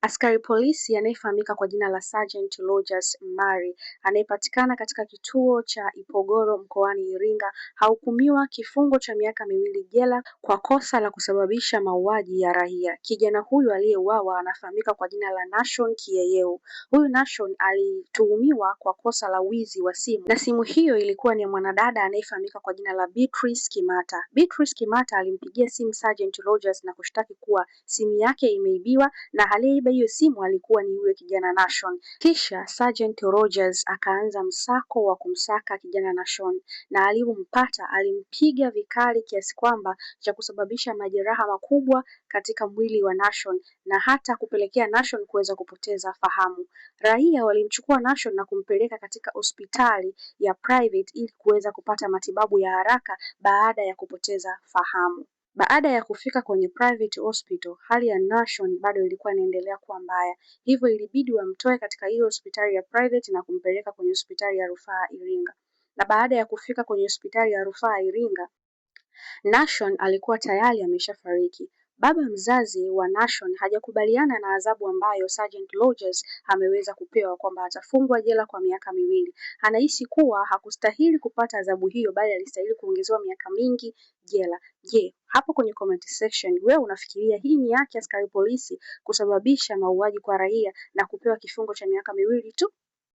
Askari polisi anayefahamika kwa jina la Sergeant Rogers Mmari anayepatikana katika kituo cha Ipogoro mkoani Iringa hahukumiwa kifungo cha miaka 2 jela kwa kosa la kusababisha mauaji ya raia. Kijana huyu aliyeuawa anafahamika kwa jina la Nashon Kiyeyeu. Huyu Nashon alituhumiwa kwa kosa la wizi wa simu na simu hiyo ilikuwa ni mwanadada anayefahamika kwa jina la Beatrice Kimata. Beatrice Kimata alimpigia simu Sergeant Rogers na kushtaki kuwa simu yake imeibiwa na aliyeiba hiyo simu alikuwa ni yule kijana Nashon. Kisha Sergeant Rogers akaanza msako wa kumsaka kijana Nashon na alipompata alimpiga vikali kiasi kwamba cha kusababisha majeraha makubwa katika mwili wa Nashon na hata kupelekea Nashon kuweza kupoteza fahamu. Raia walimchukua Nashon na kumpeleka katika hospitali ya private ili kuweza kupata matibabu ya haraka baada ya kupoteza fahamu. Baada ya kufika kwenye private hospital, hali ya Nashon bado ilikuwa inaendelea kuwa mbaya, hivyo ilibidi wamtoe katika hiyo hospitali ya private na kumpeleka kwenye hospitali ya rufaa Iringa. Na baada ya kufika kwenye hospitali ya rufaa Iringa, Nashon alikuwa tayari ameshafariki. Baba mzazi wa Nashon hajakubaliana na adhabu ambayo Sergeant Rogers ameweza kupewa kwamba atafungwa jela kwa miaka 2. Anahisi kuwa hakustahili kupata adhabu hiyo bali alistahili kuongezewa miaka mingi jela. Je, hapo kwenye comment section wewe unafikiria hii ni haki askari polisi kusababisha mauaji kwa raia na kupewa kifungo cha miaka 2 tu?